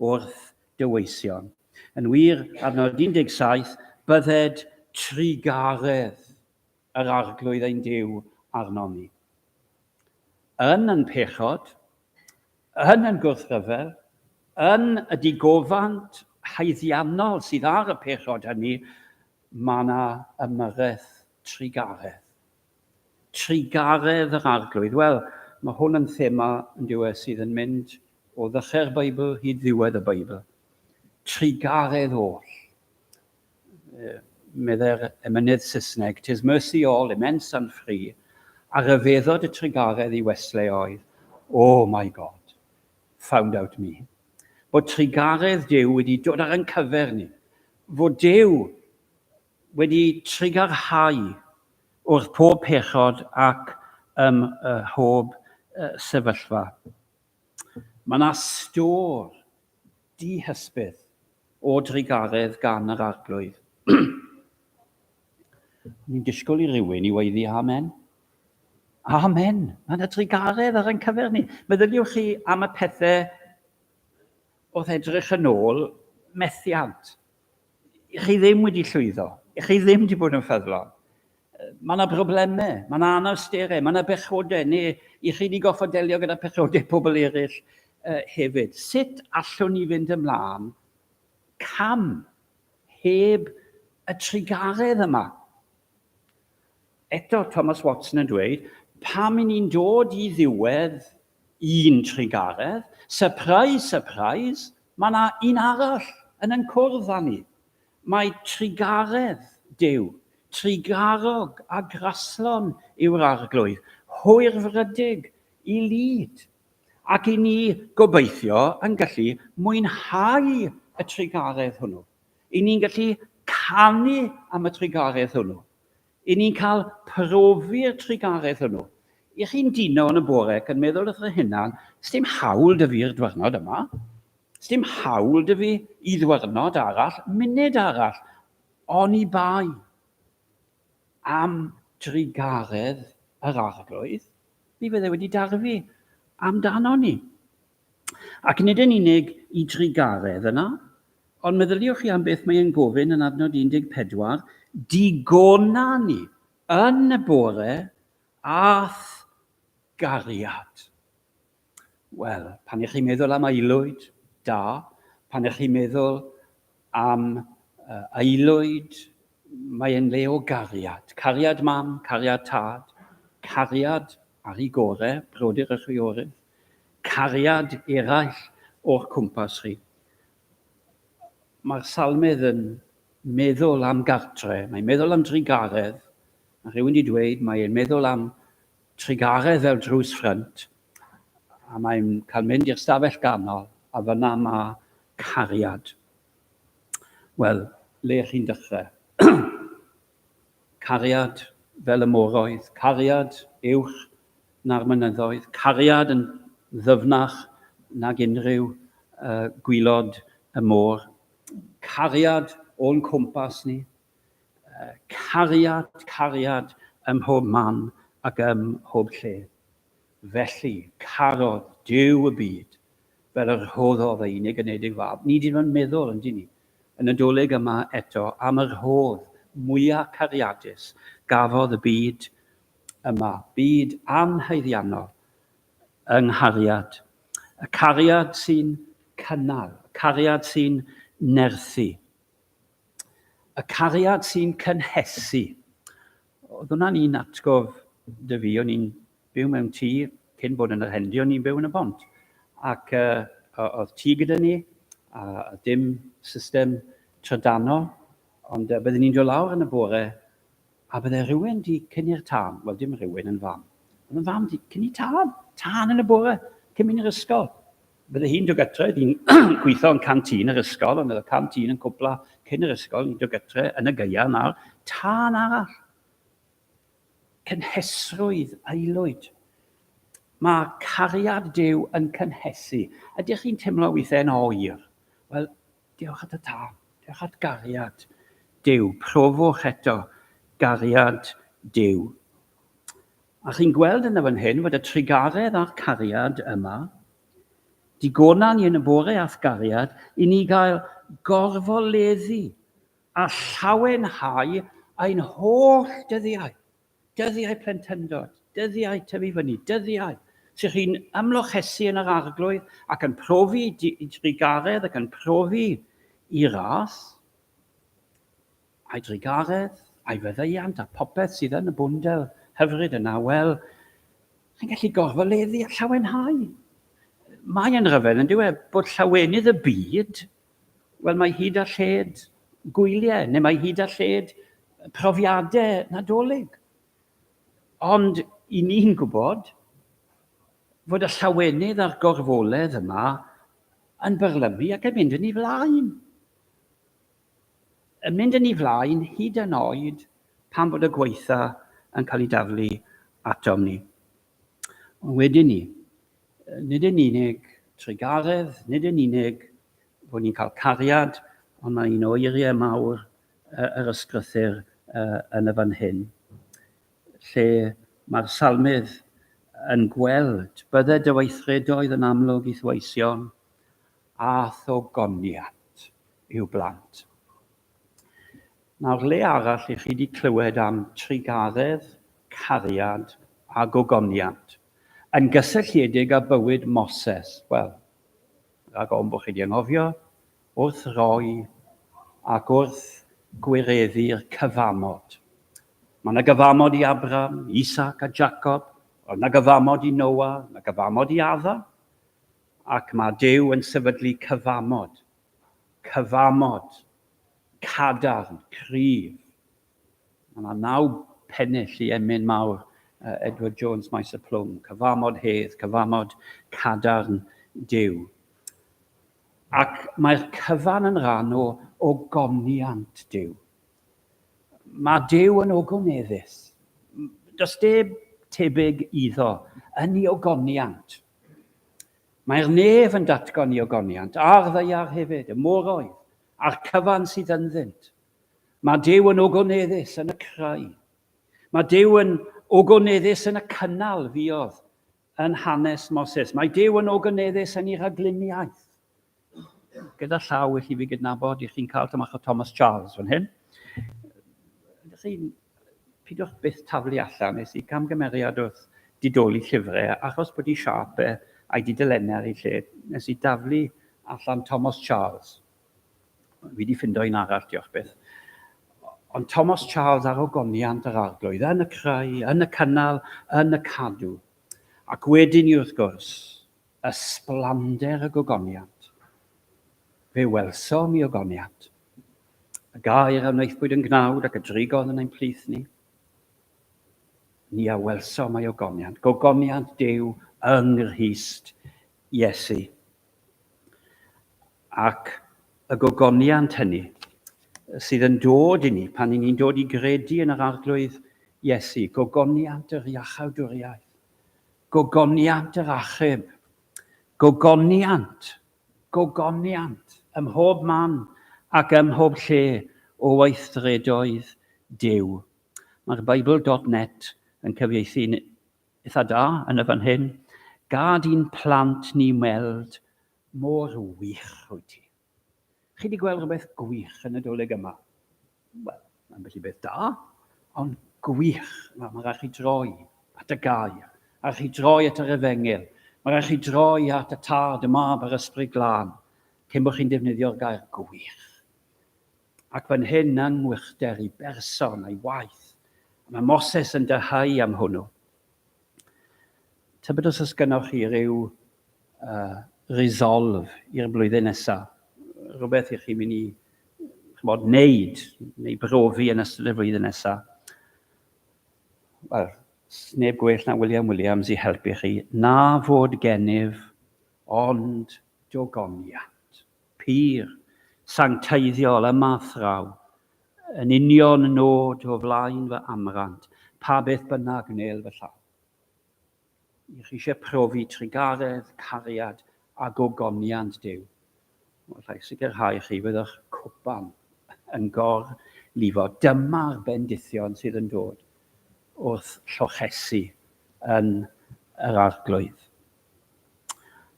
Speaker 1: wrth dy weision. Yn wir, adnod 17, bydded trugaredd yr Arglwydd ein Duw arnon ni. Yn yn pechod, yn yn gwrthryfel, yn y digofant haeddiannol sydd ar y pechod hynny, mae yna ymyrraeth trugaredd. Trugaredd yr Arglwydd. Wel, mae hwn yn thema yn diwedd sydd yn mynd o ddechrau'r Beibl hyd ddiwedd y Beibl. Trugaredd oll. Meddai'r emynydd Saesneg, 'Tis mercy all, immense and free, a rhyfeddod y trugaredd i Wesley oedd, Oh my God, found out me. Bod trugaredd Duw wedi dod ar ein cyfer ni. Fod Duw wedi trugarhau wrth pob pechod ac ym mhob sefyllfa. Mae yna stôr dihysbydd o drugaredd gan yr Arglwydd. O'n i'n disgwyl i rywun i weiddi amen. Amen! Mae yna drugaredd ar ein cyfer ni. Meddyliwch chi am y pethau wrth edrych yn ôl, methiant. I chi ddim wedi llwyddo. I chi ddim wedi bod yn ffyddlon. Mae yna broblemau, mae yna anawsterau, mae yna bechodau, neu i chi wedi goffod delio gyda pechodau pobl eraill hefyd. Sut allwn ni fynd ymlaen cam heb y trugaredd yma? Eto, Thomas Watson yn dweud, pam i ni'n dod i ddiwedd un trugaredd, surprise, surprise, mae yna un arall yn yn cwrdd â ni. Mae trugaredd Duw, trugarog a graslon yw'r Arglwydd, hwyrfrydig i lid, ac i ni gobeithio yn gallu mwynhau y trugaredd hwnnw. I ni'n gallu canu am y trugaredd hwnnw. I ni'n cael profi'r trugaredd hwnnw. I chi'n dino yn y bore ac yn meddwl wrth eich hunan, sdim hawl dy fi'r dwrnod yma. Sdim hawl dy fi i ddwyrnod arall, munud arall, oni bai am drugaredd yr Arglwydd, mi fydde wedi darfu amdano ni. Ac nid yn unig i drugaredd yna, ond meddyliwch chi am beth mae e'n gofyn yn adnod 14, digona ni yn y bore a'th gariad. Wel, pan ych chi'n meddwl am aelwyd da, pan ych chi'n meddwl am aelwyd, mae e'n le o gariad. Cariad mam, cariad tad. Cariad ar ei gore, brodyr a chwiorydd, cariad eraill o'ch cwmpas chi. Mae'r salmydd yn meddwl am gartre, mae'n meddwl am drugaredd, mae rhywun wedi dweud mae'n meddwl am trugaredd fel drws ffrynt, a mae'n cael mynd i'r stafell ganol, a fyna mae cariad. Wel, le chi'n dechrau? Cariad fel y moroedd, cariad uwch na'r mynyddoedd, cariad yn ddyfnach nag unrhyw uh, gwylod y môr, cariad o'n cwmpas ni, uh, cariad, cariad ym mhob man ac ym mhob lle. Felly, carodd Duw y byd fel yr rhoddodd ei unig anedig fab. Ni ddim yn meddwl, yn dyn ni, y Nadolig yma eto am y rhodd mwya cariadus gafodd y byd yma, byd anhaeddiannol yng nghariad. Y cariad sy'n cynnal, y cariad sy'n nerthu, y cariad sy'n cynhesu. Oedd hwnna'n un atgof dy fi, o'n i'n byw mewn tŷ cyn bod yn yr Hendy, o'n i'n byw yn y bont. Ac uh, oedd tŷ gyda ni, a dim system trydanol, ond uh, byddwn ni'n dod lawr yn y bore, a bydde rhywun di cynnu'r tân, wel dim rhywun yn fam, oedd yn fam di cynnu tân, tân yn y bore, cyn mynd i'r ysgol. Bydde hi'n dod gytre, hi'n gweithio yn canteen yr ysgol, ond oedd y canteen yn cwpla cyn yr ysgol, hi'n dod gytre yn y gaeaf nawr, tân arall. Cynhesrwydd aelwyd. Mae cariad Duw yn cynhesu. Ydych chi'n teimlo weithiau'n oer? Wel, diolch at y tân. Diolch at gariad Duw. Profwch eto gariad Duw. A chi'n gweld yn y fan hyn fod y trugaredd a'r cariad yma, digona ni yn y bore a'th gariad i ni gael gorfoleddu a llawenhau ein holl dyddiau, dyddiau plentyndod, dyddiau tyfu fyny, dyddiau sy'ch chi'n ymlochesu yn yr arglwydd ac yn profi i drugaredd ac yn profi i ras, a'i drugaredd, a'i faddeuant a popeth sydd yn y bwndel hyfryd yna, wel, chi'n gallu gorfoleddu a llawenhau. Mae yn rhyfedd, yn dyw e, bod llawenydd y byd Wel, mae hyd a lled gwyliau, neu mae hyd a lled profiadau Nadolig. Ond i ni'n gwybod fod y llawenydd a'r gorfoledd yma yn byrlymu ac yn mynd yn ei flaen. Yn mynd yn ei flaen hyd yn oed pan fod y gwaetha yn cael ei daflu atom ni. Ond wedyn ni, nid yn unig trugaredd, nid yn unig fod ni'n cael cariad, ond mae un o eiriau mawr yr ysgrythur yn y fan hyn, lle mae'r salmydd yn gweld bydde dy weithredoedd yn amlwg i'th weision, a thogoniant i'w blant. Nawr, le arall i chi wedi clywed am trugaredd, cariad a gogoniant, yn gysylltiedig â bywyd Moses? Wel, rhag ofn bod chi wedi anghofio, wrth roi ac wrth gwireddu'r cyfamod. Mae yna gyfamod i Abraham, Isaac a Jacob, oedd yna gyfamod i Noah, yna gyfamod i Adda, ac mae Duw yn sefydlu cyfamod, cyfamod cadarn, cryf. Mae yna naw pennill i emyn mawr Edward Jones Maes y Plwm, cyfamod hedd, cyfamod cadarn Duw. Ac mae'r cyfan yn rhan o ogoniant Duw. Mae Duw yn ogoneddus. Does dim tebyg iddo yn ei ogoniant. Mae'r nef yn datgan ei ogoniant, a'r ddaear hefyd, y moroedd, a'r cyfan sydd ynddynt. Mae Duw yn ogoneddus yn y creu. Mae Duw yn ogoneddus yn y cynnal fuodd yn hanes Moses. Mae Duw yn ogoneddus yn ei rhagluniaeth. Gyda llaw i chi fi gydnabod, i chi'n cael tymach o Thomas Charles fan hyn. Ydych chi'n pidwch byth taflu allan, nes i camgymeriad wrth didoli llyfrau, achos bod i siâp e a'i dudalennau ar ei lle, nes i daflu allan Thomas Charles. Fi wedi ffindo un arall, diolch byth. Ond Thomas Charles ar ogoniant yr Arglwydd, yn y creu, yn y cynnal, yn y cadw. Ac wedyn ni wrth gwrs, ysblander y gogoniant. Fe welsom i ogoniant. Y gair a wnaethpwyd yn gnawd ac y drigodd yn ein plith ni. Ni a welsom ei ogoniant, gogoniant Duw yng Nghrist Iesu. Ac y gogoniant hynny sydd yn dod i ni pan i ni'n dod i gredu yn yr Arglwydd Iesu, gogoniant yr iachawdwriaeth, gogoniant yr achub, gogoniant, gogoniant ym mhob man ac ym mhob lle o weithredoedd Duw. Mae'r Bible.net yn cyfieithu'n eitha da yn y fan hyn. Gad i'n plant ni weld mor wych wyt ti. Chi wedi gweld rhywbeth gwych yn y Dolig yma? Wel, ambell i beth da, ond gwych. Mae, mae rhaid chi droi at y gair, mae rhaid chi droi at yr efengyl, mae rhaid chi droi at y Tad, y Mab a'r Ysbryd Glân, cyn bod chi'n defnyddio'r gair gwych. Ac fan hyn yng ngwychder i berson a'i waith, a mae Moses yn dyhau am hwnnw. Tybed os oes gynnwch chi ryw uh, resolve i'r blwyddyn nesaf, rhywbeth i chi mynd i chymod, wneud neu brofi yn ystod y flwyddyn nesaf. Wel, neb gwell na William Williams i helpu chi, na fod gennyf ond dogoniant. Pur, sancteiddiol yma thraw, yn union nod o flaen fy amrant, pa beth bynnag wnel fy llaw. I chi eisiau profi trugaredd, cariad a gogoniant Duw. Wel, rhaid sicrhau chi fydd eich cwpan yn gor-lifo. Dyma'r bendithion sydd yn dod wrth llochesu yn yr Arglwydd.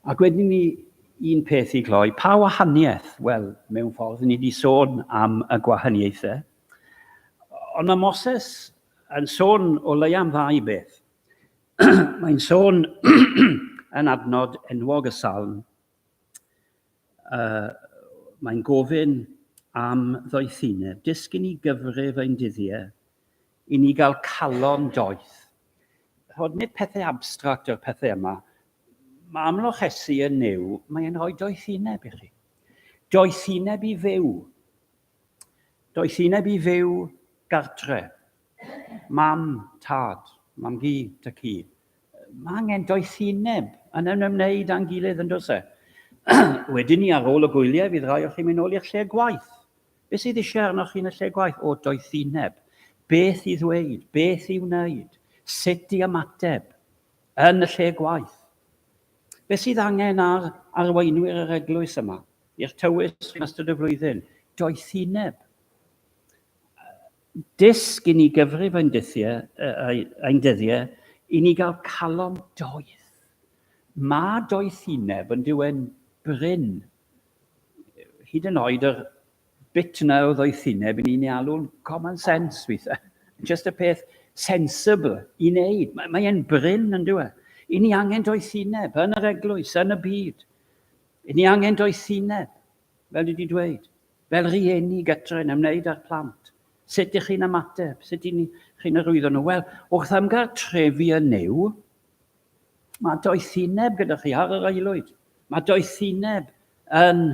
Speaker 1: Ac wedyn ni un peth i gloi, pa wahaniaeth? Wel, mewn ffordd, ni wedi sôn am y gwahaniaethau. Ond mae Moses yn sôn o leia am ddau beth. Mae'n sôn yn adnod enwog y salm. Uh, mae'n gofyn am ddoethineb. Dysg i ni gyfrif ein dyddiau, i ni gael calon doeth. Chod, nid pethau abstract yw'r pethau yma. Mae amlochesu yn Nuw, mae'n rhoi doethineb i chi. Doethineb i fyw. Doethineb i fyw gartre. Mam, tad, mam-gu, ta-cu. Mae angen doethineb yn ymwneud â'n gilydd yn does e? Wedyn ni ar ôl y gwyliau fydd rhai o chi'n mynd nôl i'ch lle gwaith. Beth sydd eisiau arnoch chi yn y lle gwaith? O, doethineb. Beth i ddweud, beth i wneud, sut i ymateb yn y lle gwaith. Beth sydd angen ar arweinwyr yr eglwys yma, i'r tywys yn ystod y flwyddyn? Doethineb. Dysg i ni gyfrif ein dyddiau, ein dyddiau, i ni gael calon doeth. Mae doethineb yn diwen brin hyd yn oed yr bit yna o ddoethineb i ni'n ei alw'n common sense weithiau. Just y peth sensible i wneud. Mae, mae e'n brin yn dyw e. I ni angen doethineb yn yr eglwys, yn y byd. I ni angen doethineb, fel dwi wedi dweud, fel rhieni gytre yn ymwneud â'r plant. Sut ych chi'n ymateb? Sut ych chi'n arwyddo nhw? Wel, wrth ymgartrefu yn Nuw, Mae doethineb gyda chi ar yr aelwyd. Mae doethineb yn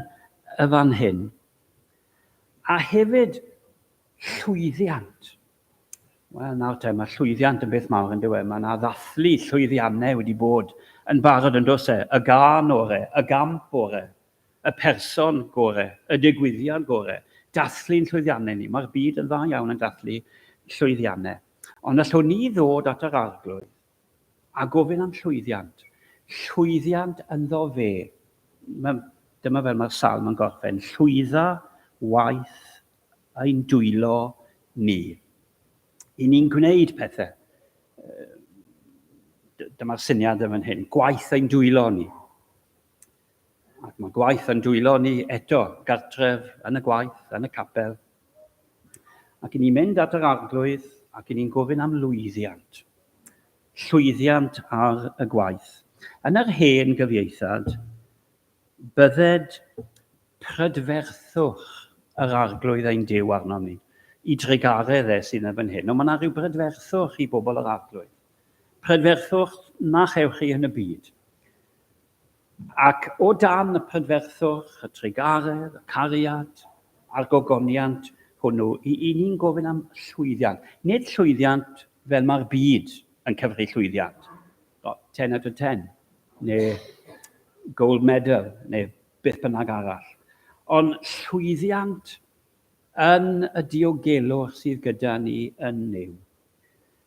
Speaker 1: y fan hyn. A hefyd llwyddiant. Wel, nawr te, mae llwyddiant yn beth mawr yn dywe. Mae yna ddathlu llwyddiannau wedi bod yn barod yn does e. Y gân ore, y gamp ore, y person gore, y digwyddiad gore. Dathlu'n llwyddiannau ni. Mae'r byd yn dda iawn yn dathlu llwyddiannau. Ond allwn ni ddod at yr Arglwydd a gofyn am llwyddiant. Llwyddiant ynddo fe. Dyma fel mae'r salm yn gorffen. Llwydda waith ein dwylo ni. I ni'n gwneud pethau. Dyma'r syniad yn fan hyn. Gwaith ein dwylo ni. Ac mae gwaith yn dwylo ni eto, gartref, yn y gwaith, yn y capel. Ac i ni'n mynd at yr Arglwydd ac i ni'n gofyn am lwyddiant. Llwyddiant ar y gwaith. Yn yr hen gyfieithad, bydded prydferthwch yr Arglwydd ein Duw arnom ni. i drugaredd e sydd yn fan hyn, ond mae yna rhyw brydferthwch i bobl yr arglwydd. Prydferthwch na chewch chi yn y byd. Ac o dan y prydferthwch, y trugaredd, y cariad, a'r gogoniant hwnnw, i, i ni'n gofyn am llwyddiant. Nid llwyddiant fel mae'r byd yn cyfri llwyddiant. 10 out of 10, neu gold medal, neu beth bynnag arall. Ond llwyddiant yn y diogelwch sydd gyda ni yn Nuw.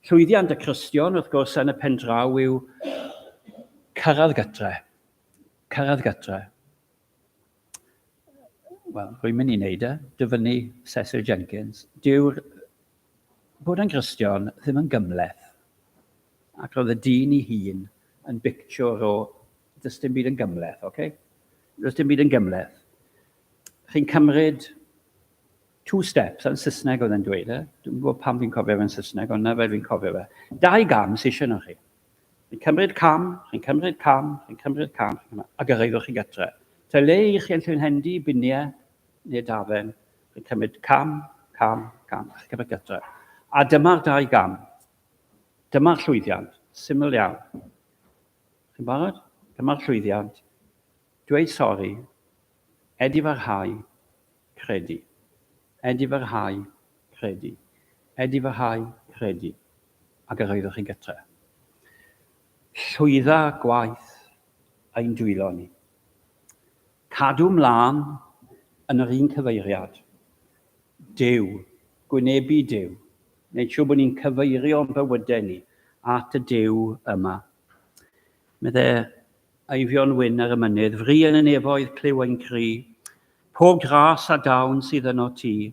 Speaker 1: Llwyddiant y Cristion, wrth gwrs, yn y pendraw yw cyrraedd gytre. Cyrraedd gytre. Wel, rwy'n mynd i wneud e, dyfynnu Cecil Jenkins. Dyw'r bod yn Gristion ddim yn gymleth. Ac roedd y dyn ei hun yn bictiwr o does dim byd yn gymleth, oce? Okay? Does dim byd yn gymleth. Chi'n cymryd two steps, yn Saesneg oedd e'n dweud e. Dwi'n gwybod pam fi'n cofio fe'n Saesneg, ond na fel fi'n cofio fe. Dau gam sy'n eisiau chi. Chi'n cymryd cam, chi'n cymryd cam, chi'n cymryd cam, a gyrraeddwch chi gytre. Ta le i chi yn Llwynhendy, Biniau neu Dafen, chi'n cymryd cam, cam, cam, a chi'n cymryd gytre. A dyma'r dau gam. Dyma'r llwyddiant, syml iawn. Chi'n barod? Dyma'r llwyddiant. Dweud sori, edifarhau, credu. Edifarhau, credu. Edifarhau, credu. A gyrhaeddwch chi gytre. Llwydda gwaith ein dwylo ni. Cadw mlân yn yr un cyfeiriad. Duw, gwynebu Duw. Wneud siŵr bod ni'n cyfeirio'n bywydau ni at y Duw yma. Medde Eifion Wyn ar y mynydd, fri yn y nefoedd clyw ein cri, pob gras a dawn sydd yno ti,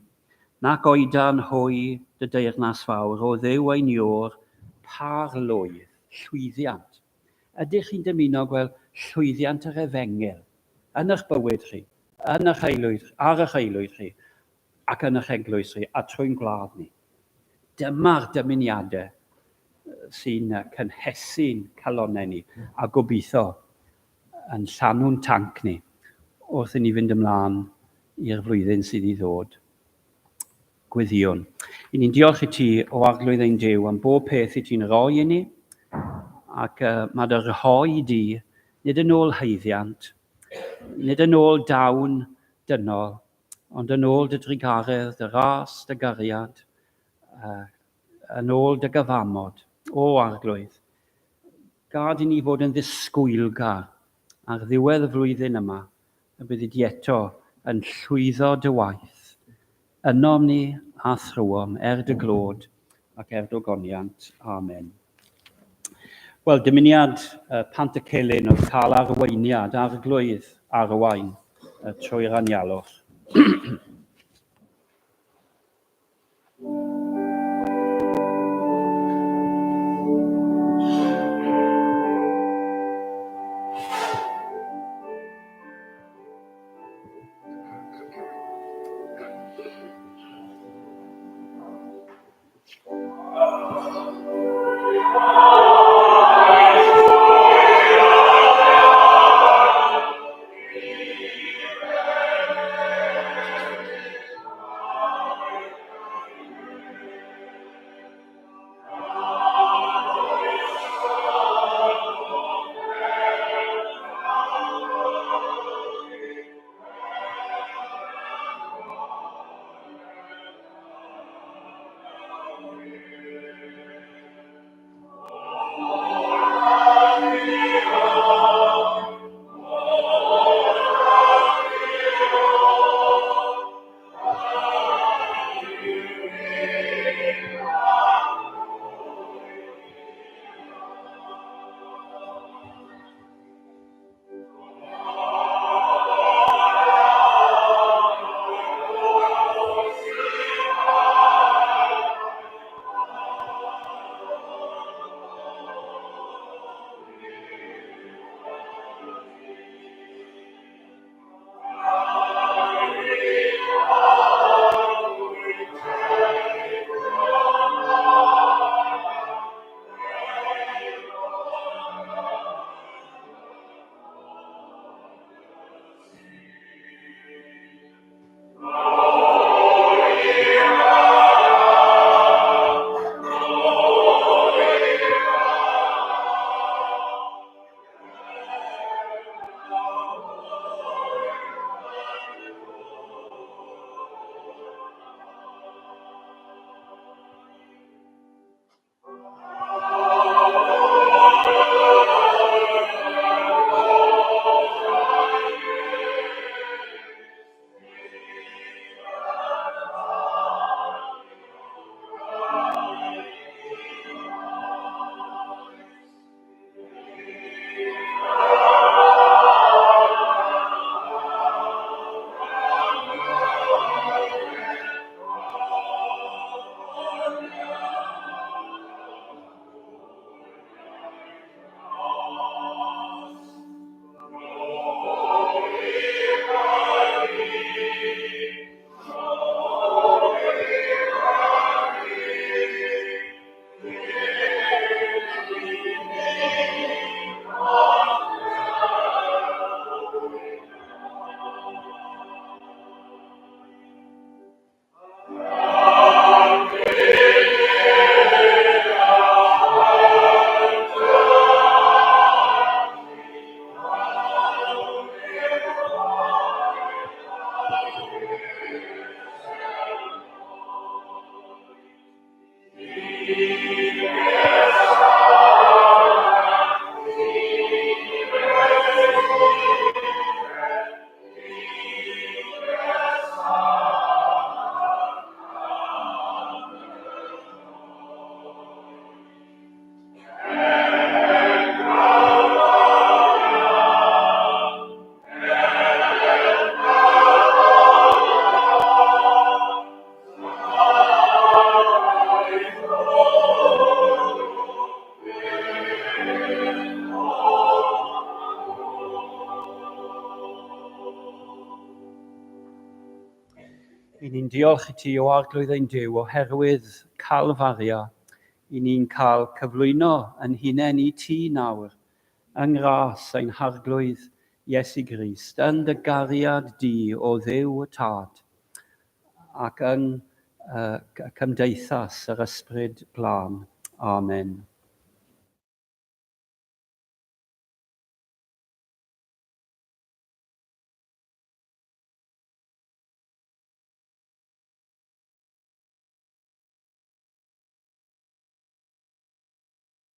Speaker 1: nac oedan hwy dy deyrnas fawr, o Dduw ein Iôr, par lwydd, llwyddiant. Ydych chi'n dymuno gweld llwyddiant yr efengyl yn eich bywyd chi, yn eich aelwyd, ar eich aelwyd chi, ac yn eich eglwys chi, a trwy'n gwlad ni? Dyma'r dymuniadau sy'n cynhesu'n calonnau ni, a gobeithio yn llanw'n tanc ni wrth i ni fynd ymlaen i'r flwyddyn sydd i ddod. Gweddïwn. I ni'n diolch i ti, o Arglwydd ein Duw, am bob peth i ti'n rhoi i ni, ac uh, mae dy rhoi di, nid yn ôl haeddiant, nid yn ôl dawn dynol, ond yn ôl dy drugaredd, dy ras, dy gariad, uh, yn ôl dy gyfamod, o Arglwydd. Gad i ni fod yn ddisgwylgar ar ddiwedd y flwyddyn yma, y byddi di eto yn llwyddo dy waith ynom ni a thrwom er dy glod ac er dy ogoniant. Amen. Wel, dymuniad Pant y Celyn oedd cael arweiniad, arglwydd arwain trwy'r anialwch. I ni'n diolch i ti o Arglwydd ein Duw oherwydd Calfaria, i ni'n cael cyflwyno yn hunain i ti nawr, yng ngras ein Harglwydd Iesu Grist, yn dy gariad di o Dduw y Tad, ac yng uh, cymdeithas yr Ysbryd Glân. Amen.